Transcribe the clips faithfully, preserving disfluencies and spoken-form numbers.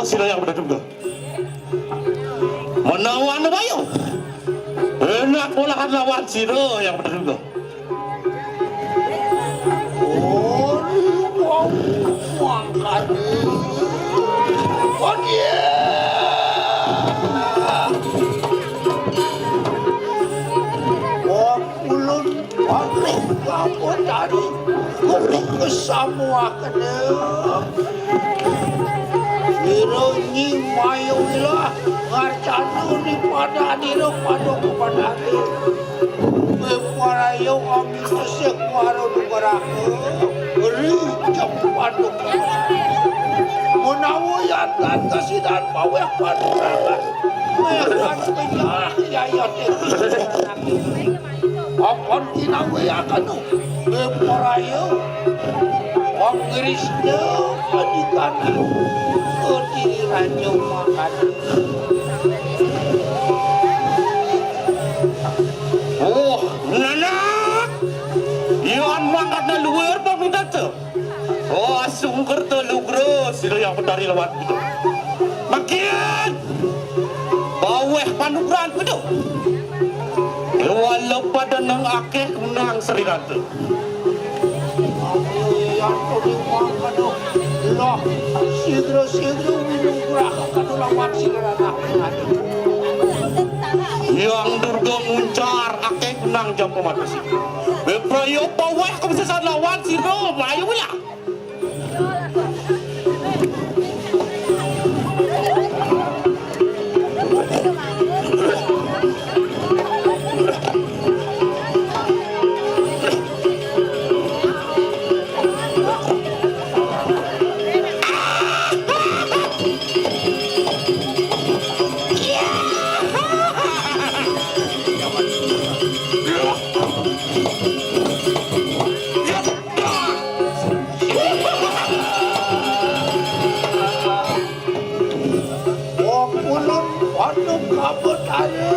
sira Hyang Bhatara Dunggal. Menawa anu bayu, enak polahan lawan sira Hyang Bhatara Dunggal. Oh, wau mangkane. Wadya. Wong ulun pabrik kapotari. Kudu kesamuakene. Ira nyi mayu ilah ngarcana di padanira padok padane. Beparayo ami kesek waro dugaraka. Ri jam padok. Menawa yatan kasidan paweh padurangan. Mehan penyah yayat. Apan kinawé akanu, Beparayo, pangrisna andikana, Kotiri Raja mangkana. Oh, nanak! Yan mangkana luwir pamintata. Oh, sungker to lugra sira Hyang Betari lawan Buda. Makin baweh panugrahan Buda. Wala pada nang akeh kunang srirata. Yang tadi mangkana lah sigra-sigra winugraha kanu lawan sira anak. Yang Durga muncar akeh kunang jam pamatus. Beprayo baweh kabisasan lawan sira mayu lah. Wong ulun padha kabetare.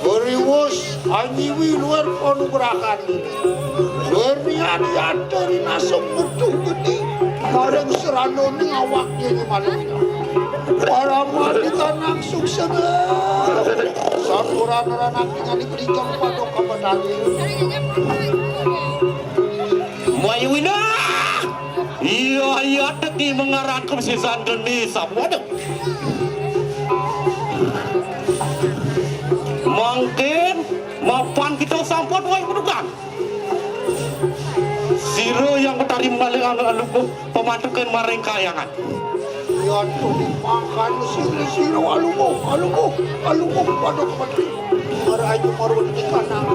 Beriwus anyiwi luar panugrahan. Bernian yateri nasem butuh geni. Bareng seranoning awak dene manusia. Para malikan nang suksena. Sampuranan anak dengan diberi jam padha kabetare. Mayuina. Iya, iya, teki mengaran kebisasan geni sapu. Waduh. Mangkin mapan kita sampun wai pedukan. Sira Hyang Betari malih alukuh pamantukan maring kayangan. Iya, tuh mangkan sira-sira alukuh, alukuh, alukuh pada kemati. Merayu marwati kanang